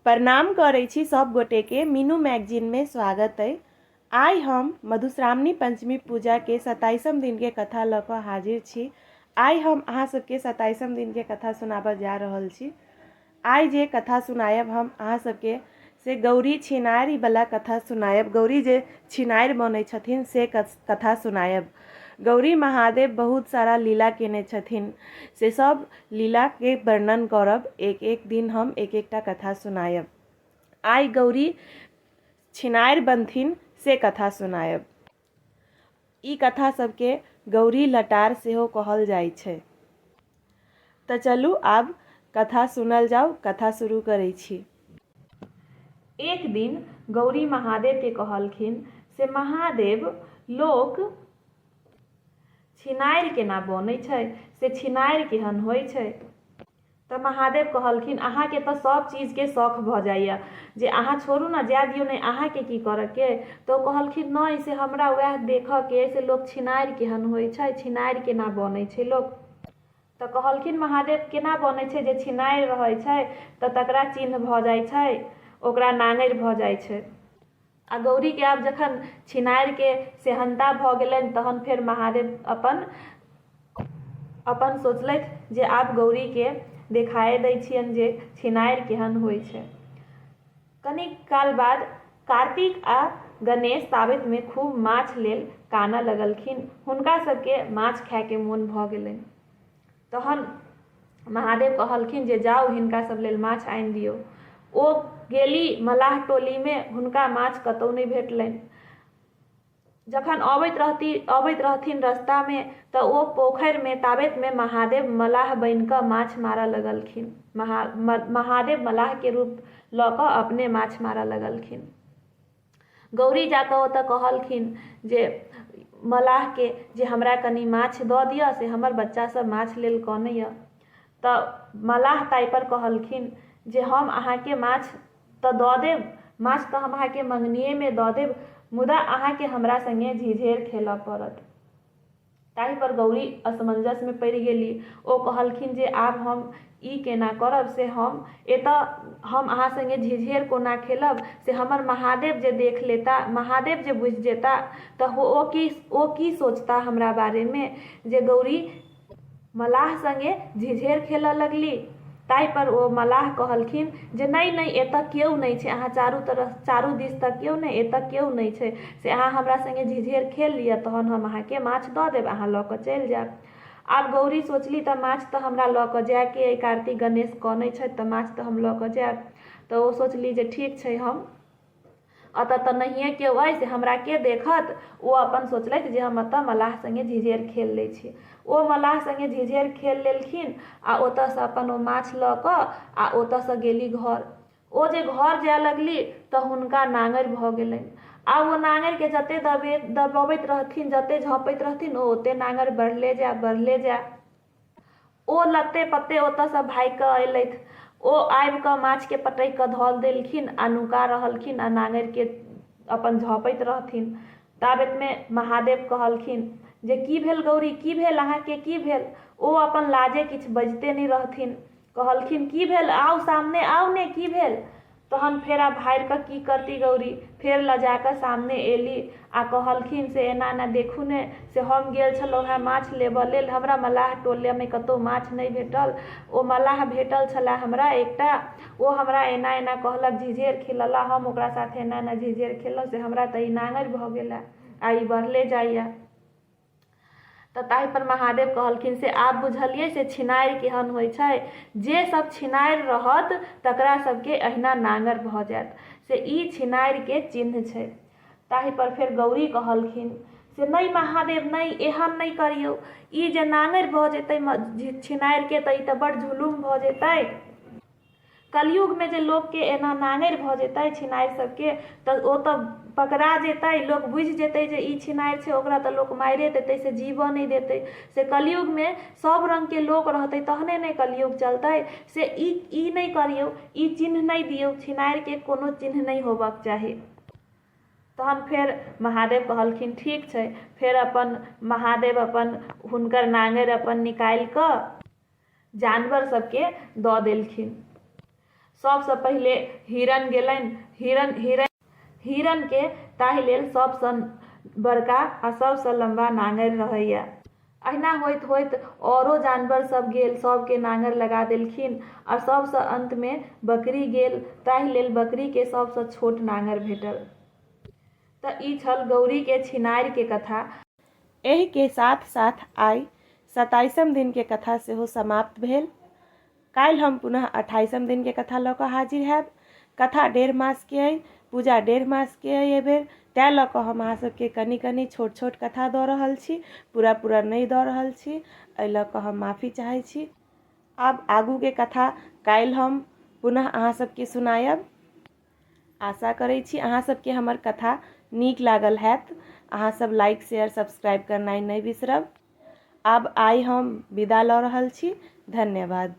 प्रणाम करै छी सब गोटेके। मीनू मैगजीनमे स्वागत अइ। आइ हम मधुश्रावणी पंचमी पूजाके 27म दिनके कथा लऽ कऽ हाजिर छी। आइ हम अहाँ सबके 27म दिनके कथा सुनाबऽ जा रहल छी। आइ जे कथा सुनायब हम अहाँ सबके से गौरी छिनारि बला कथा सुनायब। गौरी जे छिनारि बनै छथिन से कथा सुनायब। गौरी महादेव बहुत सारा लीला केने छथिन, से सब लीलाके वर्णन करब। एक एक दिन हम एक एकटा कथा सुनायब। आइ गौरी छिनारि बनथिन से कथा सुनायब। ई कथा सबके गौरी लटार सेहो कहल जाइ छै। तऽ चलू आब कथा सुनल जाउ, कथा शुरू करै छी। एक दिन गौरी महादेवके कहलखिन से महादेव, लोक छिनारि केना बनै छै, से छिनारि केहन होइ छै? तऽ महादेव कहलखिन, अहाँके तऽ सभ चीजके शौख भऽ जाइए, जे अहाँ छोड़ू ने, जाए दियौ ने, अहाँके की करऽके अइ? तऽ ओ कहलखिन, नहि, से हमरा उएह देखऽके अइ से लोक छिनारि केहन होइ छै, छिनारि केना बनै छै लोक? तऽ कहलखिन महादेव, केना बनै छै? जे छिनारि रहै छै तऽ तकरा चिन्ह भऽ जाइ छै, ओकरा नाङरि भऽ जाइ छै। आ गौरीके आब जखन छिनारिके सेहन्ता भऽ गेलनि तहन फेर महादेव अपन अपन सोचलथि जे आब गौरीके देखाए दै छियनि जे छिनारि केहन होइ छै। कनिक काल बाद कार्तिक आ गणेश ताबतमे खूब माछ लेल कानऽ लगलखिन। हुनका सबके माछ खायके मोन भऽ गेलनि। तहन महादेव कहलखिन जे जाउ, हिनका सब लेल माछ आनि दियौ। ओ गेली मलाह टोलीमे, हुनका माछ कतहु नहि भेटलनि। जखन अबैत रहती अबैत रहथिन रस्तामे तऽ ओ पोखरिमे ताबतमे महादेव मलाह बनि कऽ माछ मारऽ लगलखिन। महादेव मलाहके रूप लऽ कऽ अपने माछ मारऽ लगलखिन। गौरी जा कऽ ओतऽ कहलखिन जे मलाहके जे हमरा कनि माछ दऽ दिअ, से हमर बच्चा सब माछ लेल कनैए। तऽ मलाह ताहिपर कहलखिन जे हम अहाँके माछ तऽ दऽ देब, माछ तऽ हम अहाँके मङ्गनिएमे दऽ देब, मुदा अहाँके हमरा सङ्गे झिझेर खेलऽ पड़त। ताहिपर गौरी असमंजसमे पड़ि गेली। ओ कहलखिन जे आब हम ई केना करब, से हम एतऽ हम अहाँ सङ्गे झिझेर कोना खेलब? से हमर महादेव जे देख लेता, महादेव जे बुझि जेता तऽ ओ की सोचता हमरा बारेमे, जे गौरी मलाह सङ्गे झिझेर खेलऽ लगली? ताहिपर ओ मलाह कहलखिन जे नहि नहि, एतऽ केओ नहि छै, अहाँ चारू तरफ चारू दिस तऽ केओ नहि, एतऽ केओ नहि छै, से अहाँ हमरा सङ्गे झिझेर खेल लिअ, तहन हम अहाँके माछ दऽ देब, अहाँ लऽ कऽ चलि जायब। आब गौरी सोचली, तऽ माछ तऽ हमरा लऽ कऽ जायके अइ, कार्तिक गणेश कनै छथि तऽ माछ तऽ हम लऽ कऽ जायब। तऽ ओ सोचली जे ठीक छै, हम एतऽ तऽ नहिए केओ अइ, से हमरा के देखत? ओ अपन सोचलथि जे हम एतऽ मलाह सङ्गे झिझेर खेल लै छी। ओ मलाह सङ्गे झिझेर खेल लेलखिन आ ओतऽसँ अपन ओ माछ लऽ कऽ आ ओतऽसँ गेली घर। ओ जे घर जाय लगली तऽ हुनका नाङरि भऽ गेलनि। आब ओ नाङरिके जते दबबैत रहथिन, जते झँपैत रहथिन, ओ ओते नाङरि बढ़ले जाय, बढ़ले जाय। ओ लत्ते पत्ते ओतऽसँ भागि कऽ अयलथि। ओ आबि कऽ माछके पटकि कऽ धऽ देलखिन आ नुका रहलखिन आ नाङरिके अपन झँपैत रहथिन। ताबतमे महादेव कहलखिन जे की भेल गौरी, की भेल अहाँके, की भेल? ओ अपन लाजे किछु बजिते नहि रहथिन। कहलखिन, की भेल? आउ सामने, आउ ने, की भेल? तहन फेर आब हारि कऽ की करती गौरी? फेर लजा कऽ सामने एली आ कहलखिन से एना एना देखू ने, से हम गेल छलहुँ हेँ माछ लेबऽ लेल, हमरा मलाह टोलमे कतहु माछ नहि भेटल। ओ मलाह भेटल छलए हमरा एकटा, ओ हमरा एना एना कहलक झिझेर खेलऽ ला, हम ओकरा साथे एना एना झिझेर खेललहुँ, से हमरा तऽ ई नाङरि भऽ गेलए आ ई बढ़ले जाइए। तऽ ताहिपर महादेव कहलखिन से आब बुझलियै से छिनारि केहन होइ छै? जे सब छिनारि रहत तकरा सबके अहिना नाङरि भऽ जायत, से ई छिनारिके चिन्ह छै। ताहिपर फेर गौरी कहलखिन से नहि महादेव, नहि, एहन नहि करियौ। ई जे नाङरि भऽ जेतै छिनारिके तऽ ई तऽ बड़ जुलुम भऽ जेतै। कलयुगमे जे लोकके एना नाङरि भऽ जेतै छिनारि सबके तऽ ओ तऽ पकड़ा जेतै, लोक बुझि जेतै जे ई छिनारि छै, ओकरा तऽ लोक मारिए देतै, से जीबऽ नहि देतै। से कलयुगमे सब रङ्गके लोक रहतै तहने ने कलयुग चलतै। से ई ई नहि करियौ, ई चिन्ह नहि दियौ, छिनारिके कोनो चिन्ह नहि होबक चाही। तहन फेर महादेव कहलखिन, ठीक छै। फेर अपन महादेव अपन हुनकर नाङरि अपन निकालि कऽ जानवर सबके दऽ देलखिन। सभसँ पहिले हिरण गेलनि। हिरण हिरण हिरणके ताहि लेल सभसँ बड़का आ सभसँ लम्बा नाङ्गरि रहैए। अहिना होइत होइत औरो जानवर सब गेल, सबके नाङ्गर लगा देलखिन आ सबसँ अन्तमे बकरी गेल, ताहि लेल बकरीके सबसँ छोट नाङ्गर भेटल। तऽ ई छल गौरीके छिनारिके कथा। एहिके साथ-साथ आइ सताइसम दिनके कथा सेहो समाप्त भेल। काल्हि हम पुनः अठाइसम दिनके कथा लऽ कऽ हाजिर हैब। कथा डेढ़ मासके अइ, पूजा डेढ़ मासके अइ एहिबेर, तैँ लऽ कऽ हम अहाँ सबके कनि-कनि छोट-छोट कथा दऽ रहल छी, पूरा-पूरा नहि दऽ रहल छी, एहि लऽ कऽ हम माफी चाहै छी। आब आगूके कथा काल्हि हम पुनः अहाँ सबके सुनायब। आशा करै छी अहाँ सबके हमर कथा नीक लागल हैत। अहाँ सब लाइक, शेयर, सब्सक्राइब करनाइ नहि बिसरब। आब आइ हम विदा लऽ रहल छी। धन्यवाद।